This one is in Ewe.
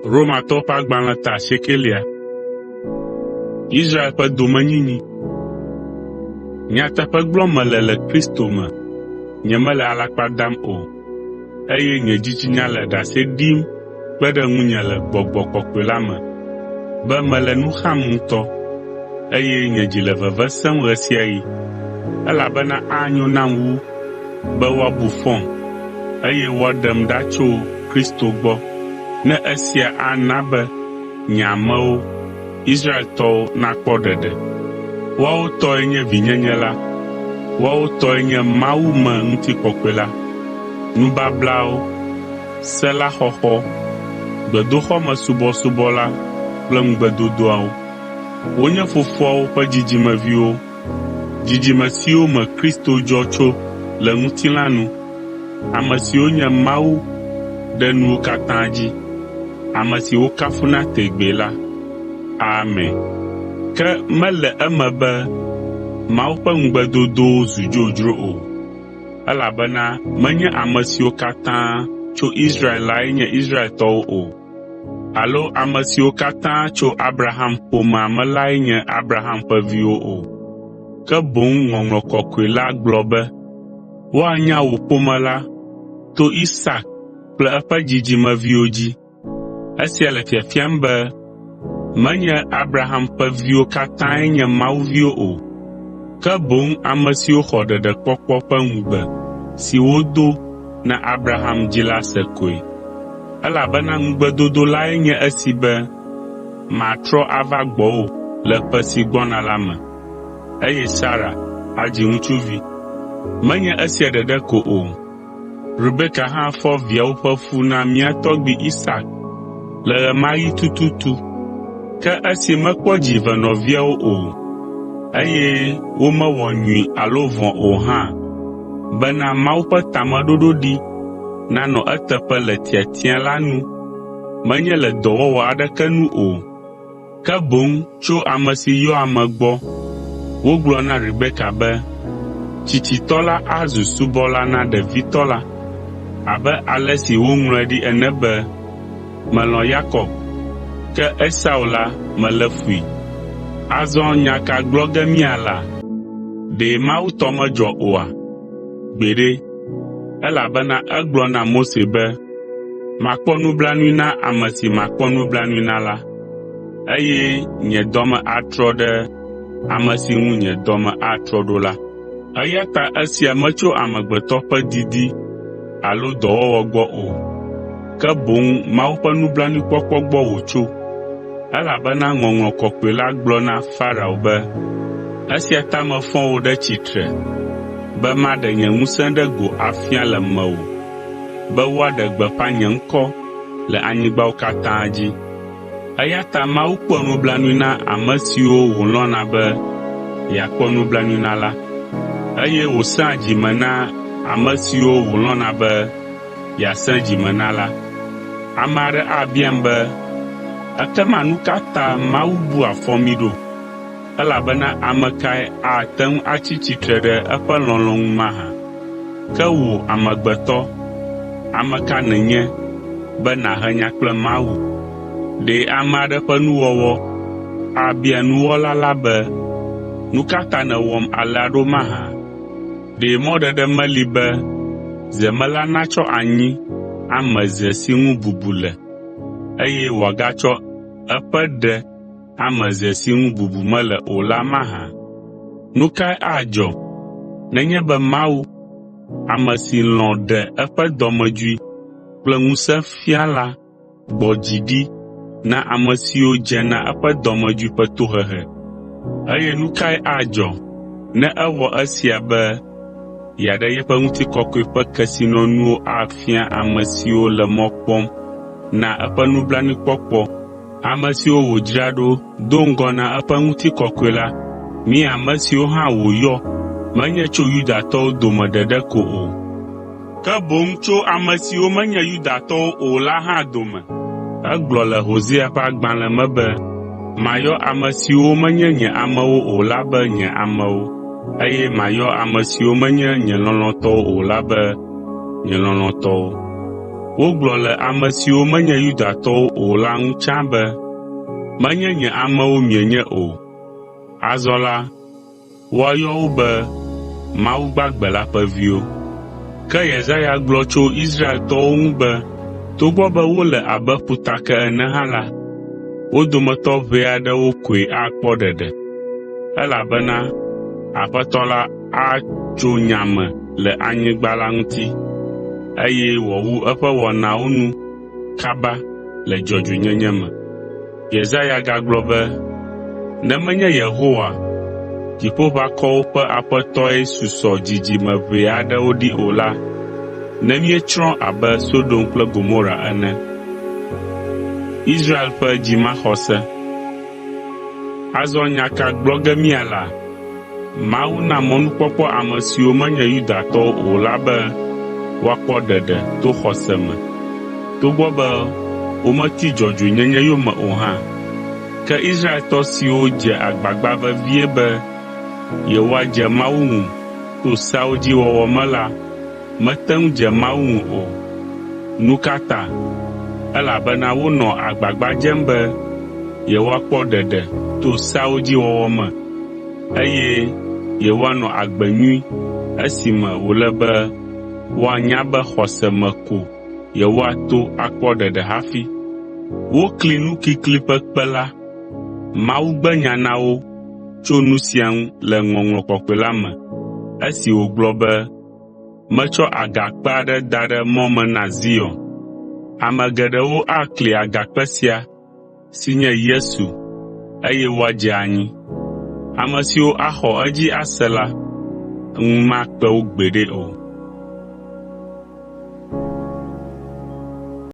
Romatɔwo ƒe agbalẽ ta asiekelia. Israel ƒe domenyinyi. Nyateƒe gblɔm mele le Kristo me, nyemele alakpa dam o, eye nye dzitsinya le ɖase ɖim kpe ɖe ŋunye le Gbɔgbɔ Kɔkɔe la me be mele nu xam ŋutɔ, eye nye dzi le veve sem ɣe sia ɣi, elabena anyo nam wu be woabu fɔm, eye woaɖem ɖa tso Kristo gbɔ ne esia ana be nye amewo, Israeltɔwo nakpɔ ɖeɖe. Woawo tɔe nye vinyenye la, woawo tɔe nye Mawu me ŋutikɔkɔe la, nubablawo, se la xɔxɔ, gbedoxɔmesubɔsubɔ la kple ŋugbedodoawo. Wonye fofoawo ƒe dzidzimeviwo, dzidzime siwo me Kristo dzɔ tso le ŋutilã nu, ame siwo nye Mawu ɖe nuwo katã dzi, ame si wokafuna tegbee la. Amen. Ke mele eme be Mawu ƒe ŋugbedodowo zu dzodzro o, elabena menye ame siwo katã tso Israel lae nye Israeltɔwo o, alo ame siwo katã tso Abraham ƒomea me lae nye Abraham ƒe viwo o. Ke boŋ Ŋɔŋlɔ Kɔkɔe la gblɔ be, “Woanya wò ƒome la to Isak kple eƒe dzidzimeviwo dzi.” Esia le fiafiam be menye Abraham ƒe viwo katãe nye Mawu viwo o, ke boŋ ame siwo xɔ ɖeɖekpɔkpɔ ƒe ŋugbe si wodo na Abraham dzi la se koe. Elabena ŋugbedodo lae nye esi be, “Matrɔ ava gbɔwò le ƒe si gbɔna la me, eye Sara adzi ŋutsuvi.” Menye esia ɖeɖe ko o. Rebeka hã fɔ viawo ƒe fu na mía tɔgbui Isak le ɣe ma ɣi tututu. Ke esi mekpɔ dzi ve nɔviawo o, eye womewɔ nyui alo vɔ̃ o hã, bena Mawu ƒe tameɖoɖo ɖi nanɔ eteƒe le tiatia la nu, menye le dɔwɔwɔ aɖeke nu o, ke boŋ tso ame si yɔa ame gbɔ. Wogblɔ na Rebeka be, “Tsitsitɔ la azu subɔla na ɖevitɔ la” abe ale si woŋlɔe ɖi ene be, “Melɔ̃ Yakob, ke Esau la, melé fui.” Azɔ nya ka gblɔ ge míala? Ɖe Mawu tɔ medzɔ oa? Gbeɖe! Elabena egblɔ na Mose be, “Makpɔ nublanui na ame si makpɔ nublanui na la, eye nye dɔme atrɔ ɖe ame si ŋu nye dɔme atrɔ ɖo la.” Eya ta esia metso amegbetɔ ƒe didi alo dɔwɔwɔ gbɔ o, ke boŋ Mawu ƒe nublanuikpɔkpɔ gbɔ wòtso. Elabena Ŋɔŋlɔ Kɔkɔe la gblɔ na Farao be, “Esia ta mefɔ wò ɖe tsitre be maɖe nye ŋusẽ ɖe go afia le mewò be woaɖe gbeƒã nye ŋkɔ le anyigbawo katã dzi.” Eya ta Mawu kpɔa nublanui na ame siwo wòlɔ̃na be yeakpɔ nublanui na la, eye wòsẽa dzi me na ame siwo wòlɔ̃na be yeasẽ dzi me na la. Ame aɖe abiam be, “Ekema nu ka ta Mawu bua fɔ mí ɖo? Elabena ame kae ate ŋu atsi tsitre ɖe eƒe lɔlɔ̃ ŋu mahã?” Ke wò amegbetɔ, ame ka nènye be nàhe nya kple Mawu? Ɖe ame aɖe ƒe nuwɔwɔ abia nuwɔla la be, “Nu ka ta nèwɔm alea ɖo mahã?” Ɖe mɔɖeɖe meli be zemela natsɔ anyi ame ze si ŋu bubu le, eye wòagatsɔ eƒe ɖe ame ze si ŋu bubu mele o la mahã? Nu kae adzɔ nenye be Mawu, ame si lɔ̃ ɖe eƒe dɔmedzoe kple ŋusẽ fia la gbɔ dzi ɖi na ame siwo dze na eƒe dɔmedzoe ƒe tohehe? Eye nu kae adzɔ ne ewɔ esia be yeaɖe yeƒe ŋutikɔkɔe ƒe kesinɔnuwo afia ame siwo le mɔ kpɔm na eƒe nublanuikpɔkpɔ, ame siwo wòdzra ɖo do ŋgɔ na eƒe ŋutikɔkɔe la, mí ame siwo hã wòyɔ, menye tso Yudatɔwo dome ɖeɖe ko o, ke boŋ tso ame siwo menye Yudatɔwo o la hã dome. Egblɔ le Hosea ƒe agbalẽ me be, “Mayɔ ame siwo menye nye amewo o la be nye amewo, eye mayɔ ame siwo menye nye lɔlɔ̃tɔwo o la be nye lɔlɔ̃tɔwo.” Wogblɔ le ame siwo menye Yudatɔwo o la ŋu tsã be, “Menye nye amewo mienye o.” Azɔ la, woayɔ wo be Mawu gbagbe la ƒe viwo. Ke Yesaya gblɔ tso Israeltɔwo ŋu be, “Togbɔ be wole abe ƒutake ene hã la, wo dometɔ ʋɛ aɖewo koe akpɔ ɖeɖe, elabena Aƒetɔ la atso nya me le anyigba la ŋuti, eye wòawu eƒe wɔnawo nu kaba le dzɔdzɔenyenye me.” Yesaya gagblɔ be, “Ne menye Yehowa, Dziƒoʋakɔwo ƒe Aƒetɔe susɔ dzidzime ʋɛ aɖewo ɖi o la, ne míetsrɔ̃ abe Sodom kple Gomora ene.” Azɔ nya ka gblɔ ge míala? Mawu na mɔnukpɔkpɔ ame siwo menye Yudatɔwo o la be woakpɔ ɖeɖe to xɔse me togbɔ be wometi dzɔdzɔenyenye yome o hã. Ke Israeltɔ siwo dze agbagba vevie be yewoadze Mawu ŋu to seawo dzi wɔwɔ me la mete ŋu dze Mawu ŋu o. Nu ka ta? Elabena wonɔ agbagba dzem be yewoakpɔ ɖeɖe to seawo dzi wɔwɔ me, eye yewoanɔ agbe nyui esime wòle be woanya be xɔse me ko yewoato akpɔ ɖeɖe hafi. Wokli nukikli ƒe kpe la. Mawu gbe nya na wo tso nu sia ŋu le Ŋɔŋlɔ Kɔkɔe la me esi wògblɔ be, “Metsɔ agakpe aɖe da ɖe mɔ me na Zion. Ame geɖewo akli agakpe sia si nye Yesu eye woadze anyi. Ame siwo axɔ edzi ase la, ŋu makpe wo gbeɖe o.”